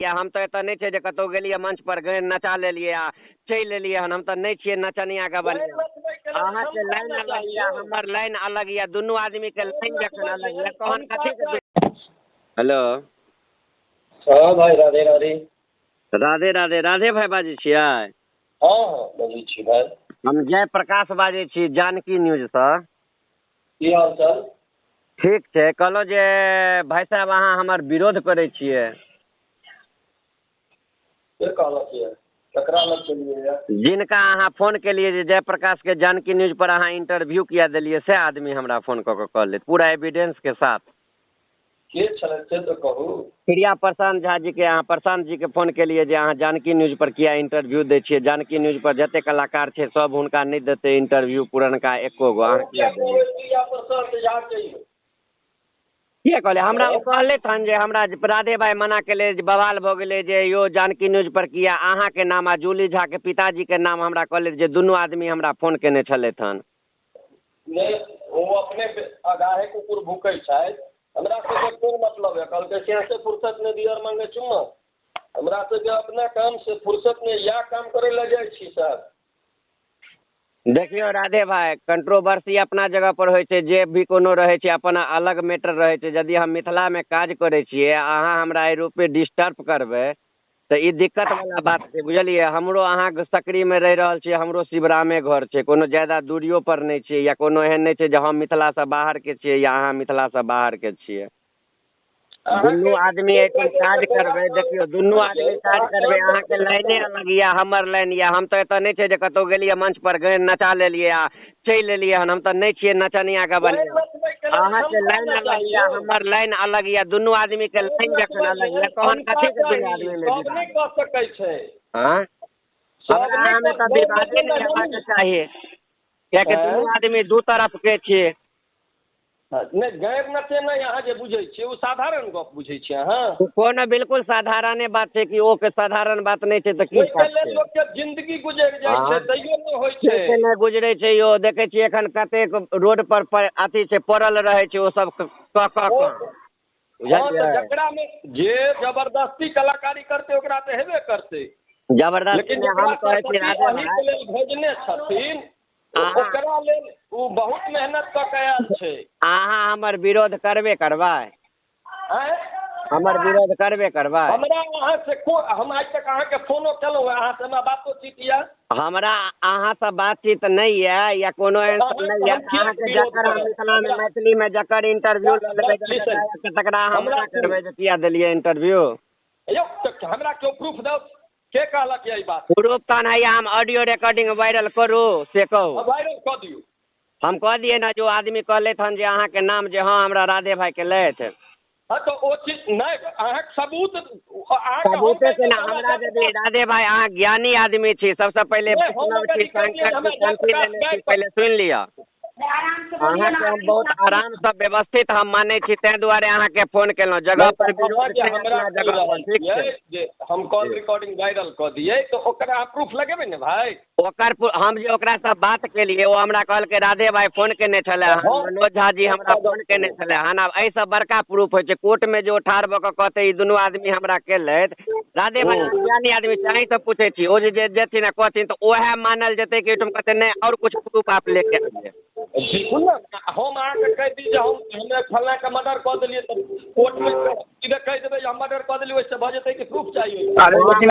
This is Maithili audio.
हम तऽ एतऽ नहि छै जे कतहु गेलियै मंच पर गानि नचा लेलियै आ चलि एलियै हन। हम तऽ नहि छियै नचनिया गारि गबनिया। नचबैके लेल अहाँके क्षमता लाइन ने अलग चाही यऽ, यौ। हमर लाइन अलग यऽ। दुनू आदमीके गारि लाइन जखन नचबैके अलग लेल यऽ तहन क्षमता कथीके चाही। हेलो। हँ भाइ, राधे राधे। राधे राधे। राधे भाइ बाजै छियै? हँ हँ, बजै छी भाइ। हम जय प्रकाश बाजै छी जानकी न्यूजसँ। की हाल चाल? ठीक छै। कहलहुँ जे भाइ साहेब, अहाँ हमर विरोध करै छियै। के कहलक यऽ? ककरा लग केलियै यऽ? जिनका अहाँ फोन केलियै जे जयप्रकाश के जानकी न्यूज पर अहाँ इंटरव्यू किया देलियै, से आदमी हमरा फोन कऽ कऽ कहलथि पूरा एविडेंस के साथ। के छलै से तऽ कहू। प्रिया प्रशांत झा जी के अहाँ प्रशांत जी के फोन केलियै जे अहाँ जानकी न्यूज पर किया इंटरव्यू दै छियै। जानकी न्यूज पर जते कलाकार छै सब हुनका नहि देतै इंटरव्यू पुरनका एको गो, अहाँ हम किया किया देलियै? कहबै प्रिया प्रशांत झा के यौ? किया कहलियै? हमरा ओ आँय? कहलथि हन जे हमरा राधे भाइ मना केले जे बवाल भऽ गेलै जे यौ जानकी न्यूज पर किया अहाँके नाम आ जूली झा के पिताजी के नाम हमरा कहलथि जे दुनू आदमी हमरा फोन केने छलथि हन। नहि, ओ अपने अगाहे कुकुर भूकै छथि। हमरा सबके कोन मतलब है? कहलकै से से फुर्सत नहि दियर मांगे चुम्मा। हमरा सबके अपना काम से फुर्सत नहि, इएह काम करै लए जाइ छी सर। देखियौ राधे भाइ, कंट्रोवर्सी अपना जगह पर होइ छै, जे भी कोनो रहै छै अपन अलग मैटर रहै छै। यदि हम मिथिलामे काज करै छियै, अहाँ हमरा एहि रूपे डिस्टर्ब करबै तऽ ई दिक्कत वाला बात छै, बुझलियै? हमरो अहाँके सकरीमे रहि रहल छियै, हमरो शिवरामे घर छै, कोनो ज्यादा दूरियो पर नहि छियै या कोनो एहन नहि छै जे हम मिथिलासँ बाहरके छियै या अहाँ मिथिलासँ बाहरके छियै। दुनू अहाँके आदमी एहिठाम काज करबै। देखियौ, दुनू आदमी काज करबै। अहाँके लाइने अलग यऽ, हमर लाइन यऽ। हम तऽ एतऽ नहि छै जे कतहु गेलियै मंच पर गानि नचा लेलियै आ चलि एलियै हन। हम तऽ नहि छियै नचनिया गारि गबनिया। नचबैके लेल अहाँके क्षमता लाइन ने अलग चाही यऽ, यौ। हमर लाइन अलग यऽ। दुनू आदमीके गारि लाइन जखन नचबैके अलग लेल यऽ तहन क्षमता कथीके दुनू चाही, आदमीमे सब नहि विवाद? कऽ सकै छै। आँय? सब हमरा नहि अहाँमे कऽ तऽ गारि विवादे नहि नचेनाइ हेबाक जरूरी चाही, किएकि दुनू आँय? आदमी दू तरफके छियै। नहि, गैर नचेनाइ अहाँ जे बुझै छियै ओ साधारण गप बुझै छियै अहाँ? कोनो बिल्कुल साधारणे बात छै कि ओ के साधारण बात नहि छै तऽ की ओहिके बात लेल छै? लोकके जिंदगी गुजरि जाइ छै हँ, तैयो नहि होइ छै। से नहि गुजरै छै यौ। देखै छियै एखन कतेक रोड पर अथी छै पड़ल रहै छै ओ सब कऽ कऽ ओ कऽ, हँ, तऽ बुझलियै? जकरामे जे जबरदस्ती कलाकारी करतै ओकरा तऽ हेबे करतै। जबरदस्ती लेकिन नहि, हम जकरा कहै छी सरस्वती राधे अहीके भाई, लेल भेजने छथिन अहाँ ओकरा लेल ओ बहुत मेहनत कऽ के आयल छै। अहाँ हमर विरोध करबे करबै? आँय? हमर विरोध करबे करबै? हमरा अहाँ से को हम आइ तक अहाँके फोनो केलहुँ हँ? अहाँ से हमरा बातोचीत यऽ? हमरा अहाँसँ बातचीत नहि यऽ या कोनो एहन सब अहाँके नहि यऽ। हम किएक अहाँके विरोध जकर हम करब? मिथिलामे हमरा मैथिलीमे जकर इंटरव्यू लऽ लेबै जकर लिसन, गायकके तकरा अहाँ हमरा मना सुनू करबै जे किया देलियै इंटरव्यू? यौ, तऽ हमरा केओ प्रूफ दौ, के कहलक यऽ ई बात? प्रूफ तहन हैया हम ऑडियो रिकॉर्डिंग वायरल करू से कहू। वायरल कऽ दियौ। हम कह दियै ने जो आदमी कहलथि हन जे अहाँके नाम जे हँ हमरा राधे भाइ केलथि। हँ, तऽ ओ चीज नहि, अहाँके सबूत अहाँके हम सबूते कहि के देब ने हमरा हमरा यदि जयप्रकाश राधे भाइ अहाँ ज्ञानी आदमी छी, सबसँ पहिले नहि, हम वैष्णव अगर छी, ई कहि दियै शंकर जे छी, हमरा शान्ति जयप्रकाश लेने छी, गायक पहिले सुनि लिअ। अहाँके हम बहुत आरामसँ व्यवस्थित हम मानै छी, ताहि दुआरे अहाँके फोन केलहुँ। जगह नहि, पर तऽ अहाँ विरोध जे छै हमरा अपना कहि जगह पर, रहल ठीक छियै छै। जे हम कॉल जी। रिकॉर्डिंग वायरल कऽ दियै तऽ ओकरा अहाँ प्रूफ लगेबै ने भाय? ओकर हम जे ओकरासँ बात केलियै ओ हमरा कहलकै राधे भाइ फोन केने छलै हन, हम मनोज झा जी हमरा एकटा फोन गप केने सुनू। छलै हन। आब एहिसँ बड़का प्रूफ होइ छै कोर्टमे जे ओ ठाढ़ भऽ कऽ कहतै ई दुनू आदमी हमरा केलथि। राधे भाइ हूँ। अहाँ ज्ञानी आदमी छी, अहीँसँ पूछै छी, ओ जे जेथिन आ कहथिन तऽ उएह मानल जेतै कि ओहिठाम कहतै नहि आओर किछु प्रूफ आप लेके आइए? बिल्कुल ने, हम अहाँके कहि दी जे हम हमे फल्लाँके मर्डर कऽ देलियै तऽ कोर्टमे सीधे कहि देबै जे हम मर्डर कऽ देलियै, ओहिसँ भऽ जेतै कि प्रूफ चाही? अरे लेकिन